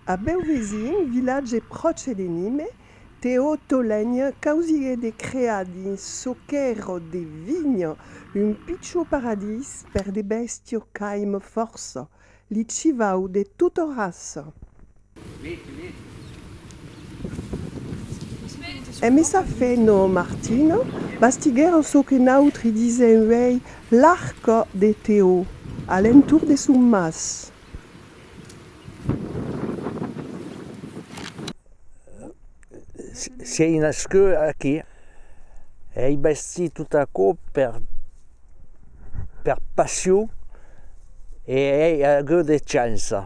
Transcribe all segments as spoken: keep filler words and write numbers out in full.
A Beuvesin, vilatge pròche de Nimes, Teo Tolenha causiguèt de crear dins çò qu'èra de vinha un pichon paradís per de bèstias qu'aima fòrça, li chivaus de tota raça. Emé sa femna Martina bastiguèron çò que nautri disèm uèi l'arca de Teo, a l'entorn de son mas. Sièi nascut aquí. Ai bastit tot aquò per, per passion e ai agut de chança.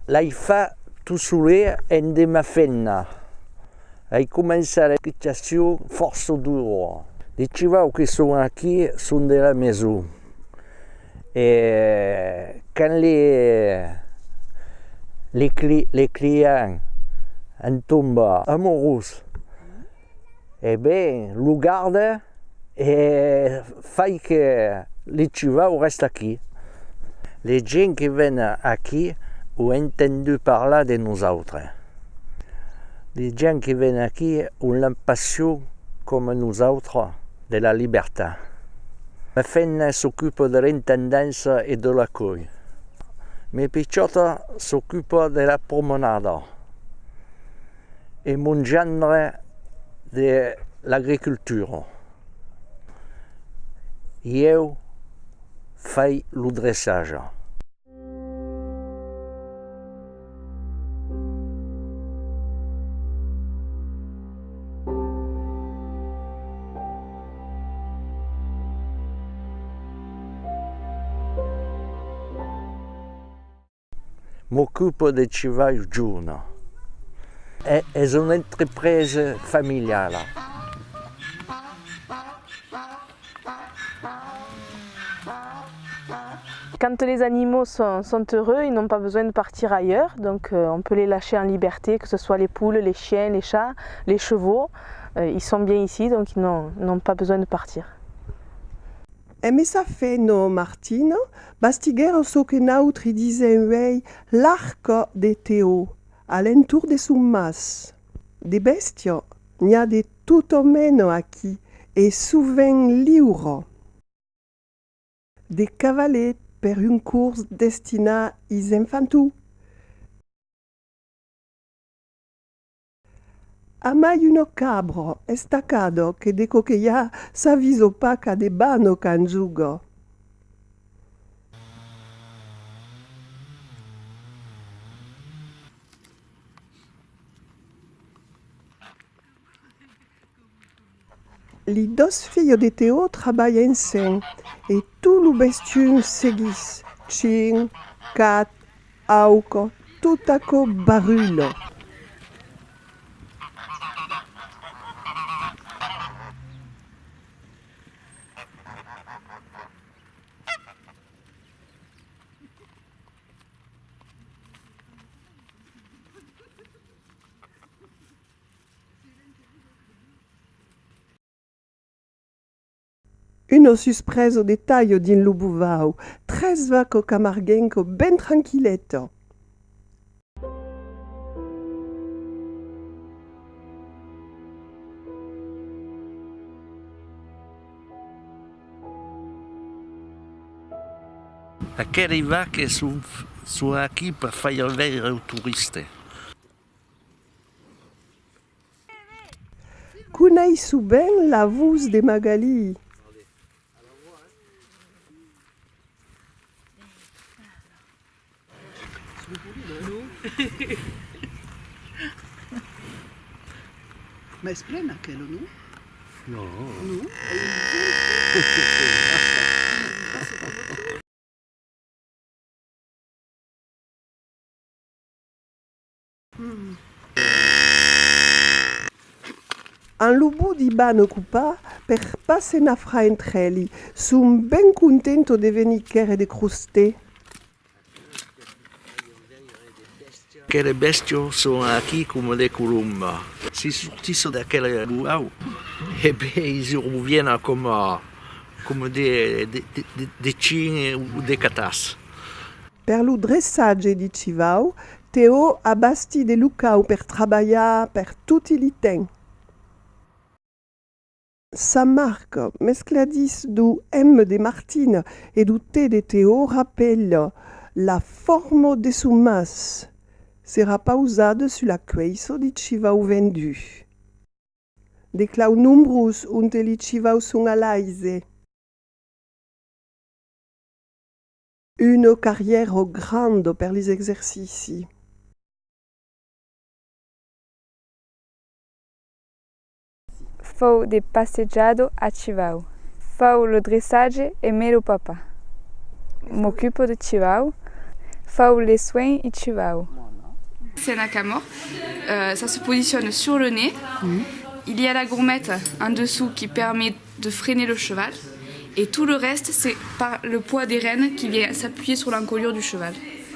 L'ai fach tot solet emb de ma femna. Ai començat l'equitacion fòrça dura. Li chivaus que son aquí son de la maison. E quand li, li cli-, li clients en tomba amorós, e ben, lo garda e fai que li chivaus rèsta aquí. Li gents que venen aquí an entendut parlar de nosautres. Li gents que venen aquí an la passion coma nosautres de la libertat. Ma femna s'ocupa de l'intendença e de l'acòlh. Mei pichòtas s'ocupan de la promenada e mon gendre de l'agricultura. Ieu fai lo dressatge. M'ocupa de chivaus jorns. E-, es una entrepresa familiala. Quand les animaux sont, sont heureux, ils n'ont pas besoin de partir ailleurs, donc, euh, on peut les lâcher en liberté, que ce soit les poules, les chiens, les chats, les chevaux, euh, ils sont bien ici, donc ils n'ont, n'ont pas besoin de partir. Emé sa femna Martina bastiguèron çò que nautri disèm uèi l'arca de Teo, a l'entorn de son mas. De bèstias, n'i a de tota mena aquí, e sovent liuras. De cavalets per un cors destinat is enfantons. Amai una cabra estacada que de còps que i a s'avisa pas qu'a de banas quand jòga. Li doas filhas de Teo trabalhan ensems e tot lo bestium seguís, chin, cat, auca, tot aquò barrula. Una suspresa de talha dins lo bovau, tres vacas camarguencas ben tranquilletas. Aquelas vacas son, son aquí per faire veire au torista. Coneissi ben la votz de Magalí. Mas es plena aquela, non? Non. Non? An lo bot di bana copat per pas se nafrar entre eli, son ben contentas de venir quèrre de crostets. Aquelas bèstias son aquí coma de colombas. Se sortisson d'aquel bovau, e ben, i reviènon coma, coma de, de, de, de, de chins o de catàs. Per lo dressatge di chivau, Teo a bastit de locaus per trabalhar per toti li temps. Sa marca, mescladís dau M de Martina e dau T de Teo, rapèla la forma de son mas. Serà pausada sus la cuèissa di chivau vendut. De claus nombrós onte li chivaus son a l'aise. Una carrièra granda per lis exercicis. Fau de passejadas a chivau. Fau lo dressatge emé lo papà. M'ocupa de chivau. Fau les soins i chivau. C'est un hackamore. Euh, ça se positionne sur le nez. Il y a la gourmette en dessous qui permet de freiner le cheval. Et tout le reste, c'est par le poids des rênes qui vient s'appuyer sur l'encolure du cheval,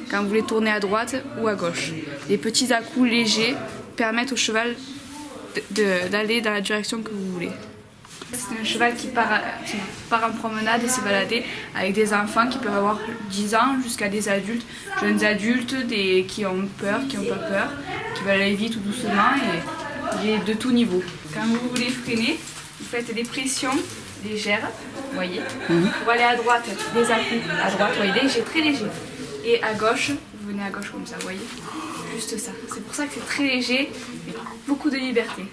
quand vous voulez tourner à droite ou à gauche. Les petits à-coups légers permettent au cheval de, de, d'aller dans la direction que vous voulez. C'est un cheval qui part, qui part en promenade et se balader avec des enfants qui peuvent avoir dix ans jusqu'à des adultes, jeunes adultes, des, qui ont peur, qui n'ont pas peur, qui veulent aller vite ou doucement, et il est de tout niveau. Quand vous voulez freiner, vous faites des pressions légères, vous voyez. Pour aller à droite, des à-coups, à droite, vous voyez, léger, très léger. Et à gauche, vous venez à gauche comme ça, vous voyez. Juste ça. C'est pour ça que c'est très léger, mais beaucoup de liberté.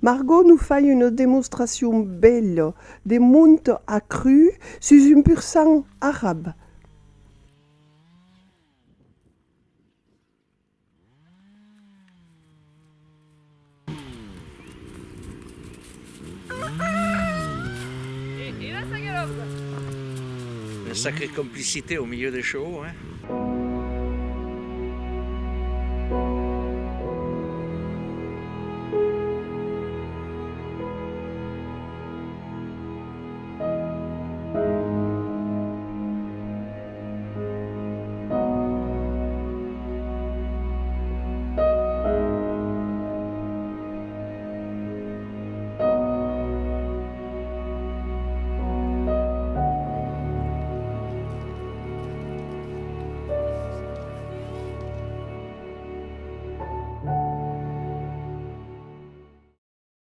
Margot nos fai una demostracion bèla de monta a cru sus un pur-sang arab. Et, et là, ça galope. Une sacrée complicité au milieu des chevaux, hein.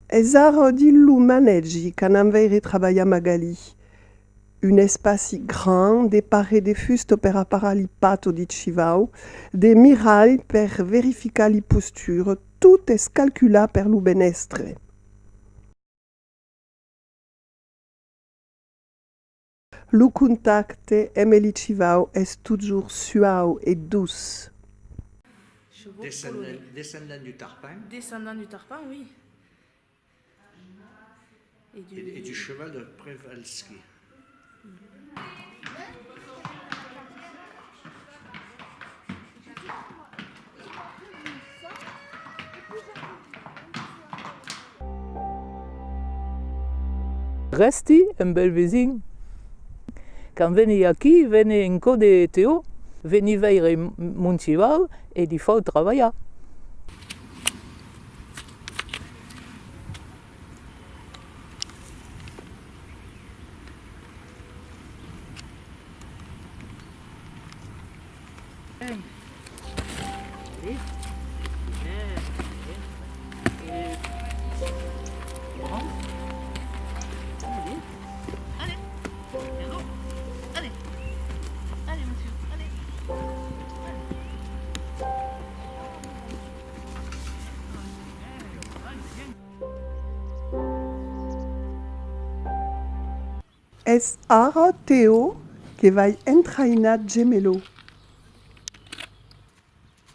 Es ara dins lo manègi qu'anam veire trabalhar Magalí. Un espaci grand de parets de fusta per aparar li patas di chivau, de miralhs per verificar li postura, tot es calculat per lo benèstre. Lo contacte emé li chivau es totjorn suau e doç. Descendant, descendant du tarpan. Descendant du tarpan, oui. Et du, et du cheval de Przewalski. Rèsti un bèl vesin. Quand veni aquí, veni en cò de Teo, veni veire m-, mon chival e li fau trabalhar. Es ara Teo que vai entrainar Gemelo.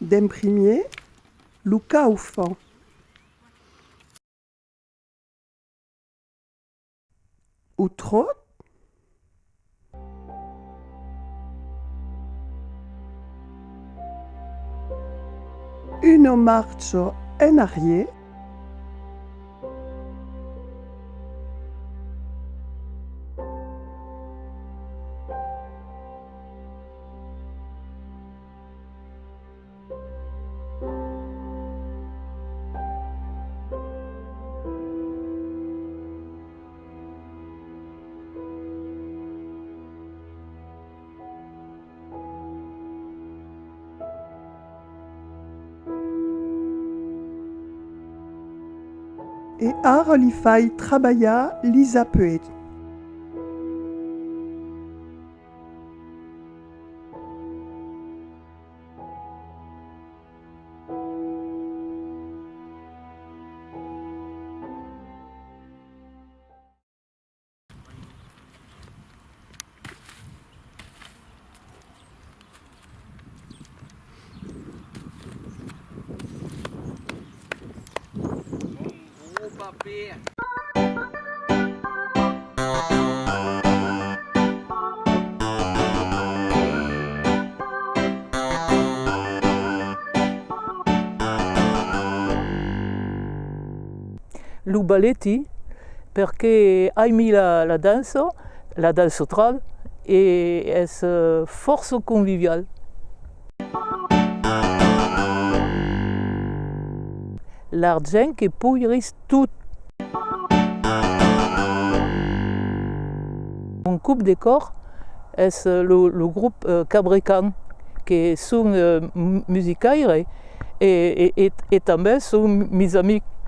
D'en primièr, lo caufa. O tròt. Una marcha en arrièr. E ara li fai trabalhar lis apuèts. Lo baleti, perque aimi la, la dança, la dança trad, e es, eh, fòrça convivial. L'argent que poiris tot. Mon còp de còr es, eh, lo, lo grop, eh, Cabrecan, que son, eh, mu-, musicaires e, e, e, e tanben son mis amics.